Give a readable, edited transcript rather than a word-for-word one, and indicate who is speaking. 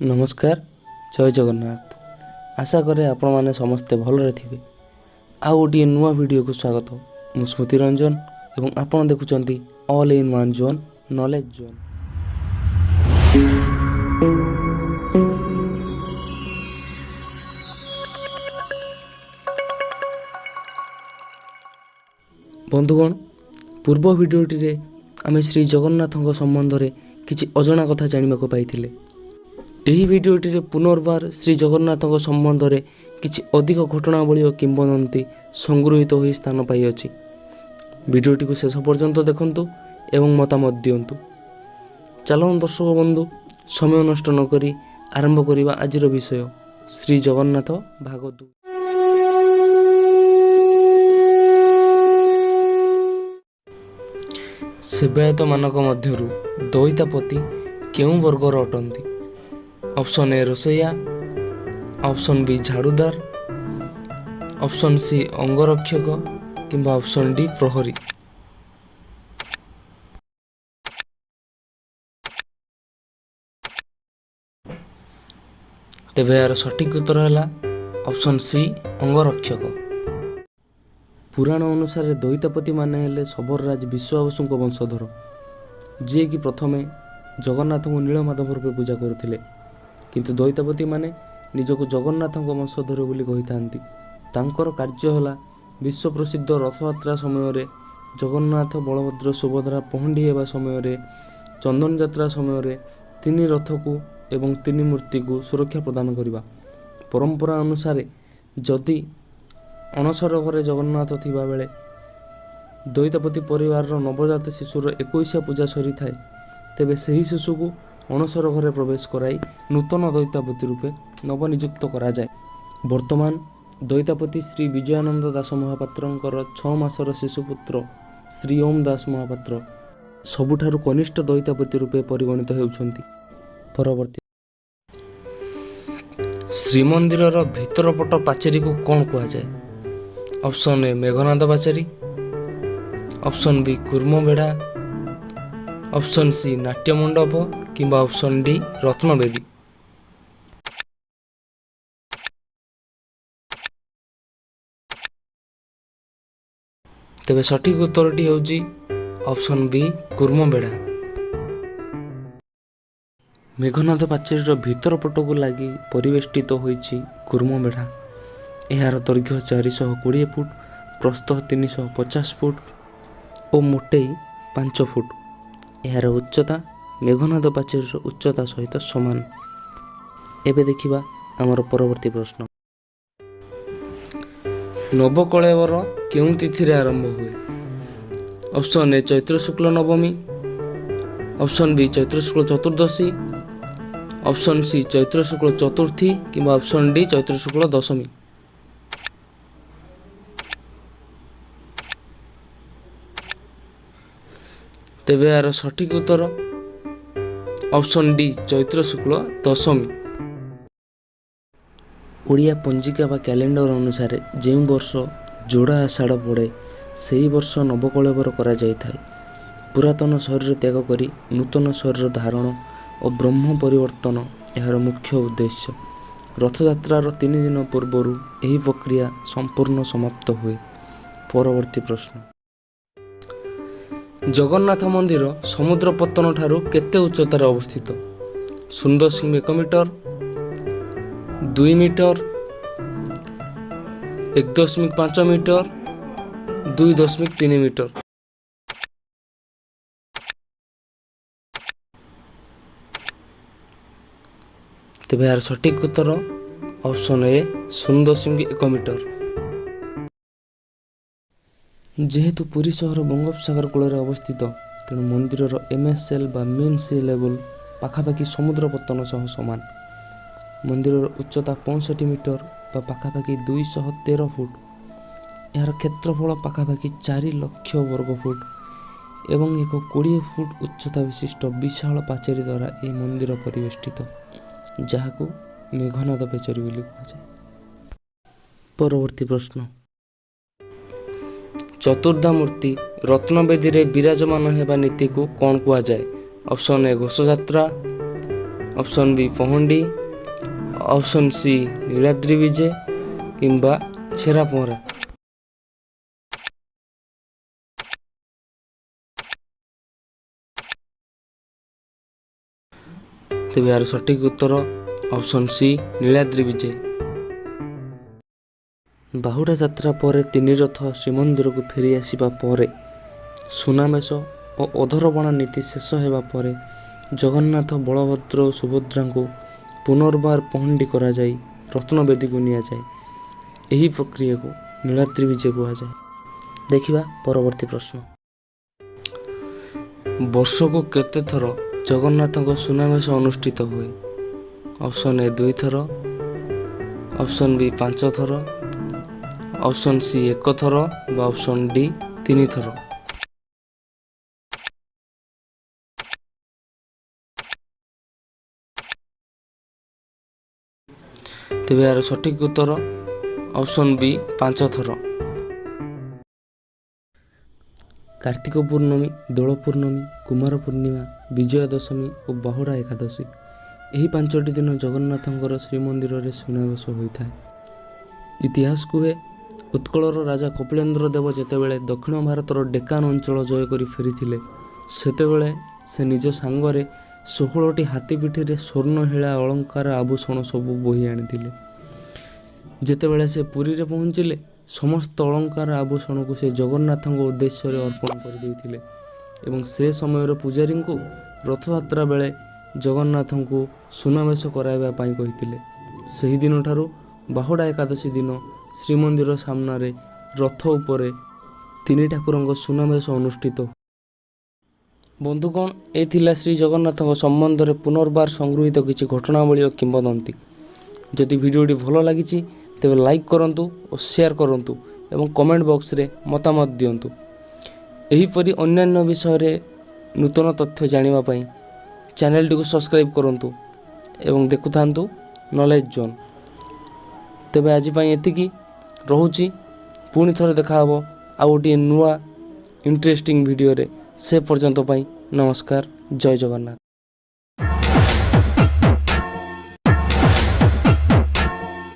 Speaker 1: ନମସ୍କାର, ଜୟ ଜଗନ୍ନାଥ। ଆଶା କରେ ଆପଣମାନେ ସମସ୍ତେ ଭଲରେ ଥିବେ। ଆଉ ଗୋଟିଏ ନୂଆ ଭିଡ଼ିଓକୁ ସ୍ୱାଗତ। ମୁଁ ସ୍ମୃତି ରଞ୍ଜନ ଏବଂ ଆପଣ ଦେଖୁଛନ୍ତି all in one zone, knowledge zone. ବନ୍ଧୁଗଣ, ପୂର୍ବ ଭିଡ଼ିଓଟିରେ ଆମେ ଶ୍ରୀ ଜଗନ୍ନାଥଙ୍କ ସମ୍ବନ୍ଧରେ କିଛି ଅଜଣା କଥା ଜାଣିବାକୁ ପାଇଥିଲେ। ଏହି ଭିଡ଼ିଓଟିରେ ପୁନର୍ବାର ଶ୍ରୀ ଜଗନ୍ନାଥଙ୍କ ସମ୍ବନ୍ଧରେ କିଛି ଅଧିକ ଘଟଣାବଳୀ ଓ କିମ୍ବଦନ୍ତୀ ସଂଗୃହୀତ ହୋଇ ସ୍ଥାନ ପାଇଅଛି। ଭିଡ଼ିଓଟିକୁ ଶେଷ ପର୍ଯ୍ୟନ୍ତ ଦେଖନ୍ତୁ ଏବଂ ମତାମତ ଦିଅନ୍ତୁ। ଚାଲନ୍ତୁ ଦର୍ଶକ ବନ୍ଧୁ, ସମୟ ନଷ୍ଟ ନକରି ଆରମ୍ଭ କରିବା ଆଜିର ବିଷୟ ଶ୍ରୀ ଜଗନ୍ନାଥ ଭାଗ 2। ସେବାୟତମାନଙ୍କ ମଧ୍ୟରୁ ଦଇତାପତି କେଉଁ ବର୍ଗର ଅଟନ୍ତି? ଅପସନ୍ ଏ ରୋଷେଇଆ, ଅପସନ୍ ବି ଝାଡ଼ୁଦାର, ଅପସନ୍ ସି ଅଙ୍ଗରକ୍ଷକ କିମ୍ବା ଅପସନ୍ ଡି ପ୍ରହରୀ। ତେବେ ଏହାର ସଠିକ୍ ଉତ୍ତର ହେଲା ଅପସନ୍ ସି ଅଙ୍ଗରକ୍ଷକ। ପୁରାଣ ଅନୁସାରେ ଦଇତାପତି ମାନେ ହେଲେ ଶବରରାଜ ବିଶ୍ୱାବସୁଙ୍କ ବଂଶଧର, ଯିଏକି ପ୍ରଥମେ ଜଗନ୍ନାଥଙ୍କୁ ନୀଳମାଧବ ରୂପେ ପୂଜା କରୁଥିଲେ। କିନ୍ତୁ ଦଇତାପତି ମାନେ ନିଜକୁ ଜଗନ୍ନାଥଙ୍କ ବଂଶଧର ବୋଲି କହିଥାନ୍ତି। ତାଙ୍କର କାର୍ଯ୍ୟ ହେଲା ବିଶ୍ୱ ପ୍ରସିଦ୍ଧ ରଥଯାତ୍ରା ସମୟରେ ଜଗନ୍ନାଥ, ବଳଭଦ୍ର, ସୁଭଦ୍ରା ପହଣ୍ଡି ହେବା ସମୟରେ, ଚନ୍ଦନ ଯାତ୍ରା ସମୟରେ ତିନି ରଥକୁ ଏବଂ ତିନି ମୂର୍ତ୍ତିକୁ ସୁରକ୍ଷା ପ୍ରଦାନ କରିବା। ପରମ୍ପରା ଅନୁସାରେ ଯଦି ଅଣସର ଘରେ ଜଗନ୍ନାଥ ଥିବାବେଳେ ଦଇତାପତି ପରିବାରର ନବଜାତ ଶିଶୁର ଏକୋଇଶିଆ ପୂଜା ସରିଥାଏ, ତେବେ ସେହି ଶିଶୁକୁ ଅଣସର ଘରେ ପ୍ରବେଶ କରାଇ ନୂତନ ଦଇତାପତି ରୂପେ ନବନିଯୁକ୍ତ କରାଯାଏ। ବର୍ତ୍ତମାନ ଦଇତାପତି ଶ୍ରୀ ବିଜୟାନନ୍ଦ ଦାସ ମହାପାତ୍ରଙ୍କର 6 ମାସର ଶିଶୁପୁତ୍ର ଶ୍ରୀ ଓମ୍ ଦାସ ମହାପାତ୍ର ସବୁଠାରୁ କନିଷ୍ଠ ଦଇତାପତି ରୂପେ ପରିଗଣିତ ହେଉଛନ୍ତି। ପରବର୍ତ୍ତୀ, ଶ୍ରୀମନ୍ଦିରର ଭିତର ପଟ ପାଚେରୀକୁ କ'ଣ କୁହାଯାଏ? ଅପସନ୍ ଏ ମେଘନାଦ ପାଚେରୀ, ଅପସନ୍ ବି କୁର୍ମବେଢ଼ା, ଅପସନ୍ ସି ନାଟ୍ୟ ମଣ୍ଡପ କିମ୍ବା ଅପସନ୍ ଡି ରତ୍ନବେଦୀ। ତେବେ ସଠିକ୍ ଉତ୍ତରଟି ହେଉଛି ଅପସନ୍ ବି କୁର୍ମବେଢ଼ା। ମେଘନାଦ ପାଚେରୀର ଭିତର ପଟକୁ ଲାଗି ପରିବେଷ୍ଟିତ ହୋଇଛି କୁର୍ମବେଢ଼ା। ଏହାର ଦୈର୍ଘ୍ୟ 420 ଫୁଟ, ପ୍ରସ୍ଥ 350 ଫୁଟ ଓ ମୋଟେଇ 5 ଫୁଟ। ଏହାର ଉଚ୍ଚତା ମେଘନାଦ ପାଚେରୀର ଉଚ୍ଚତା ସହିତ ସମାନ। ଏବେ ଦେଖିବା ଆମର ପରବର୍ତ୍ତୀ ପ୍ରଶ୍ନ। ନବକଳେବର କେଉଁ ତିଥିରେ ଆରମ୍ଭ ହୁଏ? ଅପସନ୍ ଏ ଚୈତ୍ର ଶୁକ୍ଲ ନବମୀ, ଅପସନ୍ ବି ଚୈତ୍ର ଶୁକ୍ଳ ଚତୁର୍ଦ୍ଦଶୀ, ଅପସନ୍ ସି ଚୈତ୍ର ଶୁକ୍ଳ ଚତୁର୍ଥୀ କିମ୍ବା ଅପସନ୍ ଡି ଚୈତ୍ର ଶୁକ୍ଳ ଦଶମୀ। ତେବେ ଏହାର ସଠିକ୍ ଉତ୍ତର ଅପସନ୍ ଡି ଚୈତ୍ର ଶୁକ୍ଳ ଦଶମୀ। ଓଡ଼ିଆ ପଞ୍ଜିକା ବା କ୍ୟାଲେଣ୍ଡର ଅନୁସାରେ ଯେଉଁ ବର୍ଷ ଯୋଡ଼ା ଆଷାଢ଼ ପଡ଼େ, ସେହି ବର୍ଷ ନବକଳେବର କରାଯାଇଥାଏ। ପୁରାତନ ଶରୀର ତ୍ୟାଗ କରି ନୂତନ ଶରୀର ଧାରଣ ଓ ବ୍ରହ୍ମ ପରିବର୍ତ୍ତନ ଏହାର ମୁଖ୍ୟ ଉଦ୍ଦେଶ୍ୟ। ରଥଯାତ୍ରାର 3 ଦିନ ପୂର୍ବରୁ ଏହି ପ୍ରକ୍ରିୟା ସମ୍ପୂର୍ଣ୍ଣ ସମାପ୍ତ ହୁଏ। ପରବର୍ତ୍ତୀ ପ୍ରଶ୍ନ, ଜଗନ୍ନାଥ ମନ୍ଦିର ସମୁଦ୍ର ପତ୍ତନ ଠାରୁ କେତେ ଉଚ୍ଚତାରେ ଅବସ୍ଥିତ? 0.1 ମିଟର, 2 ମିଟର, 1.5 ମିଟର, 2.3 ମିଟର। ତେବେ ଏହାର ସଠିକ୍ ଉତ୍ତର ଅପସନ୍ ଏ 0.1 ମିଟର। ଯେହେତୁ ପୁରୀ ସହର ବଙ୍ଗୋପସାଗର କୂଳରେ ଅବସ୍ଥିତ, ତେଣୁ ମନ୍ଦିରର ଏମ୍ଏସ୍ଏଲ୍ ବା ମିନ୍ ସି ଲେଭେଲ୍ ପାଖାପାଖି ସମୁଦ୍ର ପତ୍ତନ ସହ ସମାନ। ମନ୍ଦିରର ଉଚ୍ଚତା 65 ମିଟର ବା ପାଖାପାଖି 213 ଫୁଟ। ଏହାର କ୍ଷେତ୍ରଫଳ ପାଖାପାଖି 4 ଲକ୍ଷ ବର୍ଗ ଫୁଟ ଏବଂ ଏକ 20 ଫୁଟ ଉଚ୍ଚତା ବିଶିଷ୍ଟ ବିଶାଳ ପାଚେରୀ ଦ୍ୱାରା ଏହି ମନ୍ଦିର ପରିବେଷ୍ଟିତ, ଯାହାକୁ ମେଘନାଦ ପାଚେରୀ ବୋଲି କୁହାଯାଏ। ପରବର୍ତ୍ତୀ ପ୍ରଶ୍ନ, ଚତୁର୍ଦ୍ଧାମୂର୍ତ୍ତି ରତ୍ନବେଦୀରେ ବିରାଜମାନ ହେବା ନୀତିକୁ କ'ଣ କୁହାଯାଏ? Option A Ghosha Yatra, option B Pahandi, option C Niladri Bije କିମ୍ବା ଛେରା ପହଁରା। ତେବେ ଏହାର ସଠିକ୍ ଉତ୍ତର ଅପସନ୍ ସି ନୀଳାଦ୍ରି ବିଜେ। ବାହୁଡ଼ା ଯାତ୍ରା ପରେ ତିନି ରଥ ଶ୍ରୀମନ୍ଦିରକୁ ଫେରି ଆସିବା ପରେ, ସୁନାବେଶ ଓ ଅଧରପଣା ନୀତି ଶେଷ ହେବା ପରେ ଜଗନ୍ନାଥ, ବଳଭଦ୍ର ଓ ସୁଭଦ୍ରାଙ୍କୁ ପୁନର୍ବାର ପହଣ୍ଡି କରାଯାଇ ରତ୍ନବେଦୀକୁ ନିଆଯାଏ। ଏହି ପ୍ରକ୍ରିୟାକୁ ନୀଳାଦ୍ରି ବିଜେ କୁହାଯାଏ। ଦେଖିବା ପରବର୍ତ୍ତୀ ପ୍ରଶ୍ନ। ବର୍ଷକୁ କେତେ ଥର ଜଗନ୍ନାଥଙ୍କ ସୁନାବେଶ ଅନୁଷ୍ଠିତ ହୁଏ? ଅପସନ୍ ଏ ଦୁଇଥର, ଅପସନ୍ ବି ପାଞ୍ଚ ଥର, ଅପସନ୍ ସି ଏକ ଥର ବା ଅପସନ୍ ଡି ତିନି ଥର। ତେବେ ଏହାର ସଠିକ୍ ଉତ୍ତର ଅପସନ୍ ବି ପାଞ୍ଚ ଥର। କାର୍ତ୍ତିକ ପୂର୍ଣ୍ଣମୀ, ଦୋଳ ପୂର୍ଣ୍ଣମୀ, କୁମାର ପୂର୍ଣ୍ଣିମା, ବିଜୟା ଦଶମୀ ଓ ବାହୁଡ଼ା ଏକାଦଶୀ, ଏହି 5ଟି ଦିନ ଜଗନ୍ନାଥଙ୍କର ଶ୍ରୀମନ୍ଦିରରେ ସୁନାବେଶ ହୋଇଥାଏ। ଇତିହାସ କୁହେ, ଉତ୍କଳର ରାଜା କପିଳେନ୍ଦ୍ର ଦେବ ଯେତେବେଳେ ଦକ୍ଷିଣ ଭାରତର ଡେକାନ ଅଞ୍ଚଳ ଜୟ କରି ଫେରିଥିଲେ, ସେତେବେଳେ ସେ ନିଜ ସାଙ୍ଗରେ 16ଟି ହାତୀ ପିଠିରେ ସ୍ୱର୍ଣ୍ଣ, ହୀରା, ଅଳଙ୍କାର, ଆଭୂଷଣ ସବୁ ବୋହି ଆଣିଥିଲେ। ଯେତେବେଳେ ସେ ପୁରୀରେ ପହଞ୍ଚିଲେ, ସମସ୍ତ ଅଳଙ୍କାର ଆଭୂଷଣକୁ ସେ ଜଗନ୍ନାଥଙ୍କ ଉଦ୍ଦେଶ୍ୟରେ ଅର୍ପଣ କରିଦେଇଥିଲେ ଏବଂ ସେ ସମୟର ପୂଜାରୀଙ୍କୁ ରଥଯାତ୍ରା ବେଳେ ଜଗନ୍ନାଥଙ୍କୁ ସୁନାବେଶ କରାଇବା ପାଇଁ କହିଥିଲେ। ସେହିଦିନଠାରୁ ବାହୁଡ଼ା ଏକାଦଶୀ ଦିନ ଶ୍ରୀମନ୍ଦିର ସାମ୍ନାରେ ରଥ ଉପରେ ତିନି ଠାକୁରଙ୍କ ସୁନାବେଶ ଅନୁଷ୍ଠିତ। ବନ୍ଧୁଗଣ, ଏ ଥିଲା ଶ୍ରୀ ଜଗନ୍ନାଥଙ୍କ ସମ୍ବନ୍ଧରେ ପୁନର୍ବାର ସଂଗୃହୀତ କିଛି ଘଟଣାବଳୀ ଓ କିମ୍ବଦନ୍ତୀ। ଯଦି ଭିଡ଼ିଓଟି ଭଲ ଲାଗିଛି, ତେବେ ଲାଇକ୍ କରନ୍ତୁ ଓ ସେୟାର କରନ୍ତୁ ଏବଂ କମେଣ୍ଟ ବକ୍ସରେ ମତାମତ ଦିଅନ୍ତୁ। ଏହିପରି ଅନ୍ୟାନ୍ୟ ବିଷୟରେ ନୂତନ ତଥ୍ୟ ଜାଣିବା ପାଇଁ ଚ୍ୟାନେଲଟିକୁ ସବସ୍କ୍ରାଇବ୍ କରନ୍ତୁ ଏବଂ ଦେଖୁଥାନ୍ତୁ ନଲେଜ୍ ଜୋନ୍। ତେବେ ଆଜି ପାଇଁ ଏତିକି ରହୁଛି। ପୁଣି ଥରେ ଦେଖାହେବ ଆଉ ଗୋଟିଏ ନୂଆ ଇଣ୍ଟରେଷ୍ଟିଂ ଭିଡ଼ିଓରେ। ସେ ପର୍ଯ୍ୟନ୍ତ ପାଇଁ ନମସ୍କାର, ଜୟ ଜଗନ୍ନାଥ।